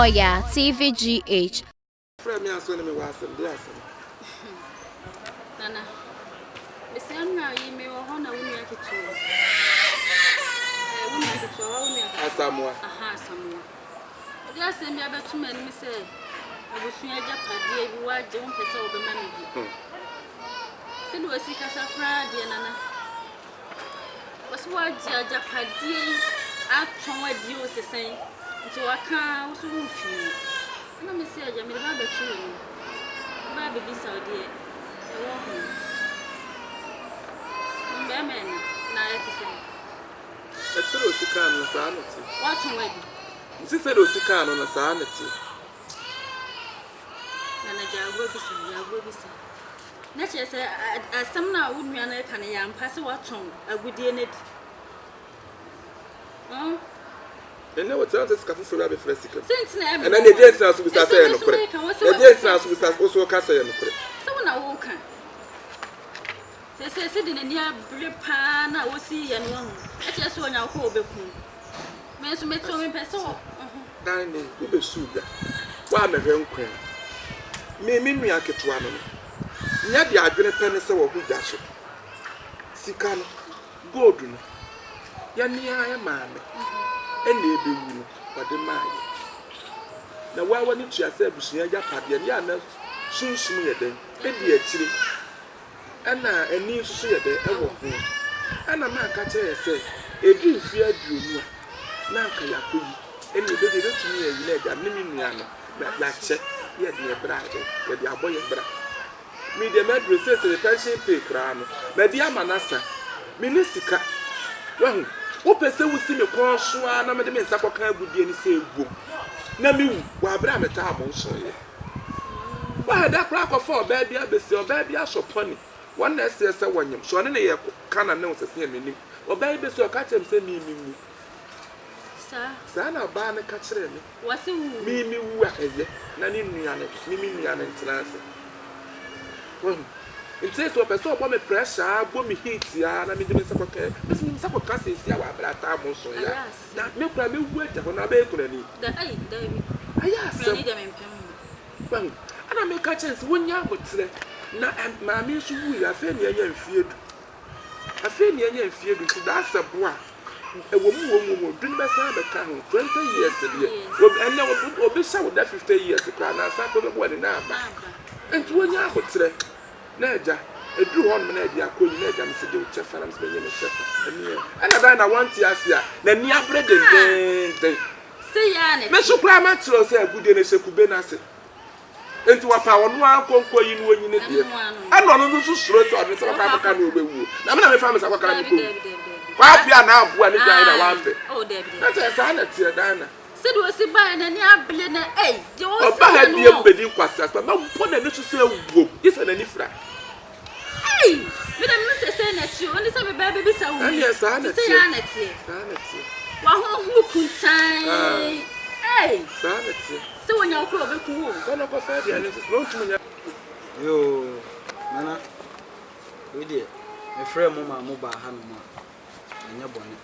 Oya, TVGH. Frɛ me aso ne me wɔ asɛm de asɛm. Nana, mesrɛ no na yi me wɔ hɔ na wo nua ketewa. Eh, wo nua ketewa, wa wo nua ketewa. Asamoa. Aha, Asamoa. Ɔde asɛm bi abɛto m'anim sɛ abusua agyapadeɛ bi wagye wompɛ sɛ wobɛma me bi. Hmm. Sɛdeɛ wasi kasa koraa deɛ Nana. Wɔsi wagye agyapadeɛ yi atɔn adi o sɛ sɛn nti waka a wo so womfii mu. Ɛna mese agya mede ba abɛto w'anim. Ba abɛbisa wo deɛ ɛwɔ ho. Mbɛɛma ɛna na ɛte sɛn? Ɛte sɛdeɛ osi kaa no no saa na ɛte. Woatɔn adi? Mese sɛdeɛ osi kaa no no saa na ɛte. Nana gya agorɔ bisa, gya agorɔ bisa. Na kyerɛ sɛ asɛm no a wo nua no reka no yɛ ampa sɛ woatɔn agudeɛ no adi? Ɔn? Ɛnɛ wɔtena sɛ sika foforɔ bi abɛfra sika mu. Sɛ nti na ɛmmoa Ɛnɛ na ɛdeɛn nti na so bisa sɛ Ɛsɛ ɛyɛ me nso nokorɛ? meka, wo sɛ Na ɛdeɛn nti na woabisa so bisa wo so woka sɛ ɛyɛ nokorɛ? Sɛ wo na woka. Seesei sɛdeɛ n'ani abere paa na ɔsi yɛ no wahu. Ɛkyerɛ sɛ ɔnya wo kɔ ɔbɛku wo. Me nso mete hɔ mepɛ sɛ ɔ ɔho. Dan ne wobɛsuu da woammɛhwɛ nkwa mu. Me me nua ketewa no no, nyɛ deɛ adwene pɛ ne sɛ wɔho gya so. Sika no, gold no, yɛne ara yɛ maame ɛna ɛbɛwu no ɔde maa yɛ. Na woa w'ani tua sɛ abusua agyapadeɛ no yɛ a na sunsum yɛ dɛn? Ɛdi akyire. Ɛna ani nso so yɛ dɛ wɔ ho. Ɛna na aka kyerɛ yɛ sɛ ɛduru mfeɛ aduonu a, na anka yɛakɔyi. Ɛnna ɛbɛdi ɛbɛtumi ayi na agya ne me nua no na yɛakyɛ na yɛde yɛn bra ayɛ dɛ, yɛde abɔ yɛn bra. Me deɛ maduru seesei me pension pay koraa no, madi ama no asa. Menni sika. Wahu? Wopɛ sɛ wosi me kɔn so ara na mede me nsa kɔka agudeɛ no sɛ ɛwom na mewu wɔ aberɛ a metaa mo nsoeɛ. Woayɛ da koraa akɔfa ɔbaa bi abɛsi, ɔbaa bi asɔ pɔne, wɔn na ɛseɛ sɛ wɔnyem, so ɔne no yɛ ka na ne wo sɛ sɛ mennim. Ɔbaa yi bɛsi ɔka kyerɛ me sɛ me menwu. Saa na ɔbaa no ka kyerɛɛ me. Me mewu a ɛyɛ na ne nua no, me me nua no ntena ase. Wahu? Nti sɛ ɔpɛ sɛ ɔbɔ me pressure ara, bɔ me heat ara na mede me nsa kɔka, mese me nsa kɔka seesia wɔ aberɛ a taa mo nso yɛ a, na me koraa mɛwu agya hɔ na abɛyɛ kunani. Ayɛ asɛm. Wahu? Ɛna meka kyerɛ no sɛ wɔnya aboterɛ. Na maame nso wuiɛ, afei na yɛanya mfeɛ du. Afei na yɛanya mfeɛ du, nti daa sɛ boa a, ɛwɔ mu wɔ mu wɔ mu, du no bɛsan abɛka ho, 20 years deɛ, ɛnɛ obi hyɛ wo da 50 years koraa, nansa koraa bɛbɔ w'ani na aba. Nti wɔnya aboterɛ. Na agya, ɛduru hɔnom na ɛde akɔyi, na agya mese gye wo kyɛfa, na mese menye me kyɛfa. Ɛneɛ, ɛna dan na wɔnte ase a, n'ani abere dendeenden. Me nso koraa makyerɛ wo sɛ agudeɛ no hyɛ kube no ase. Enti wɔpa ɔno ara nkonko yi na ɔnyi ne deɛ. Ɛna ɔno nso suro sɛ ɔde ne nsa bɛkɔ akɔka na ɔbɛwuo. Na me na mefa me nsa kɔka na mekɔwu. Waapia na aboa ne dwan na wampɛ. Na kyerɛ saa na ɛteɛ dan na. Sɛdeɛ ɔsi baeɛ n'ani abele na ei deɛ ɔsi Ɔba ha yɛ no. biam bɛdi nkwaseasɛm mɛbɔ n'ani so sɛ wom gye sɛ n'ani fira. Ei me deɛ menim sɛ sei na ɛteɛ o ɛne sɛ mebɛɛ bɛbisa wo yi Ɛneɛ saa na te sɛ ɛteɛ. yɛ a na ɛteɛ. Saa na ɛteɛ. Wahohoro kuntann ei. Saa na ɛteɛ. Sɛ wɔnya wo koraa ɔbɛku wo o. Kɔ na kɔfa aduane nso so na ɔntumi nyɛ. Yoo Nana wei deɛ mefrɛɛ mo maa mo baa hanom a ɛnyɛ bɔne.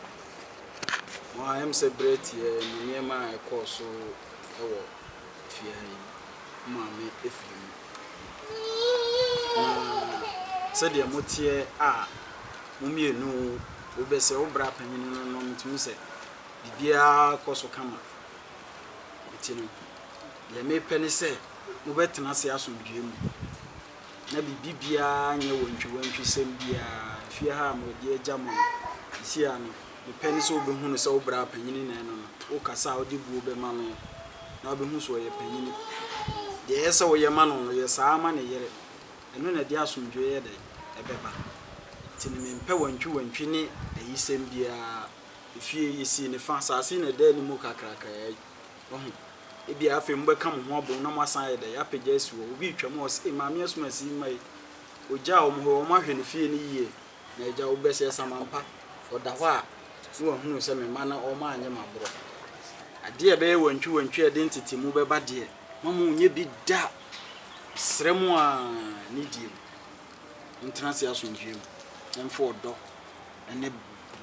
Mo ara ɛm sɛ berɛ tiaa mu nneɛma a ɛkɔɔ so wɔ fie ha yi, mo maame firi mu. Na sɛdeɛ moteɛ a mo mmienu wobɛsɛ wo bra panin no no metumi sɛ biribiara kɔ so kama. Nti no, deɛ mepɛ ne sɛ mobɛtena ase asomdwoeɛ mu. Na biribi biara nyɛ wantwiwantwisɛm biara. Fie ha a mede agya mo no, seesei ara no, mepɛ ne sɛ wobɛhu no sɛ wo bra panyini na ɛno no. Wokasa a, wode buo bɛma no, na wobɛhu sɛ ɔyɛ panyini. Deɛ ɛyɛ sɛ woyɛ ma no no, yɛ saa ara ma ne yere. Ɛno na ɛde asomdwoeɛ yɛ dɛn? Ɛbɛba. Nti no, mempɛ wantwiwantwi ne ayisɛm biara. Efie yi, yɛsii no fa, asase yi na ɛda anim kakrakraa yi. Wahu? Ebia afei mobɛka mo ho abom na moasan ayɛ dɛn? Apagya asi hɔ. Obi retwam a, ɔse, Ei, Maame Asumasi mma yi, ogyaa wɔn hɔ yi, wɔahwɛ ne fie no yie. Na agya, wobɛsɛ Samampa, ɔda hɔ a, na wahunu sɛ me mma no, wɔanyɛ me aborɔ. Adeɛ a ɛbɛyɛ wantwiwantwi a ɛde ntetemu bɛba deɛ, mma monnyɛ bi da. Mesrɛ mo ara, anidie mu, montena ase asomdwoeɛ mu, na momfa ɔdɔ ne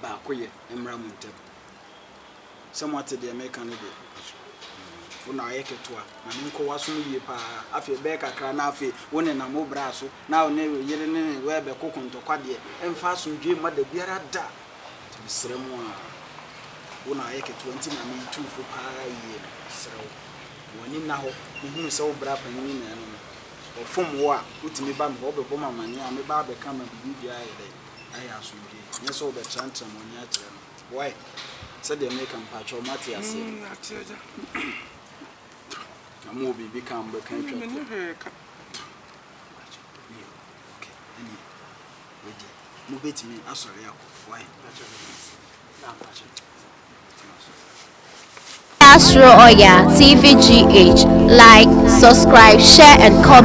baakoyɛ mmra mo ntam. Sɛ moate deɛ meka no deɛ. Wo na woayɛ ketewa. Ma no nkɔ w'asom yie pa ara. Afei ɛbɛyɛ kakra na afei wo nenam wo bra so na wo ne wo yere ne ne rebɛko kontɔkwa deɛ, ɛmfa asomdwoeɛ mma da biara da. Nti mesrɛ mo ara, wo na woayɛ ketewa nti na meretu wo fo pa ara yie no, mesrɛ wo, ma w'ani nna hɔ na hunu sɛ wo bra panin na ɛno no. Ɔfom wo a, wotumi ba me hɔ, wobɛbɔ me amanneɛ a, mɛba abɛka ma biribiara ayɛ dɛn? Ayɛ asomdwoeɛ. Nyɛ sɛ wobɛtrantram w'ani akyerɛ no. Wai? Sɛdeɛ meka no, mpakyɛw moate aseɛ? Mm, yɛate agya. Na mowɔ biribi ka a mobɛka atwa toɔ? Menni hwee ka. Mpakyɛw, yoo, ok, ɛnneɛ wei deɛ mobɛtumi asɔre akɔ, wai? Mpakyɛw, meda ase. Na mpakyɛw, mobɛtumi asɔre. Astro Oya TVGH. Like, subscribe, share, and comment.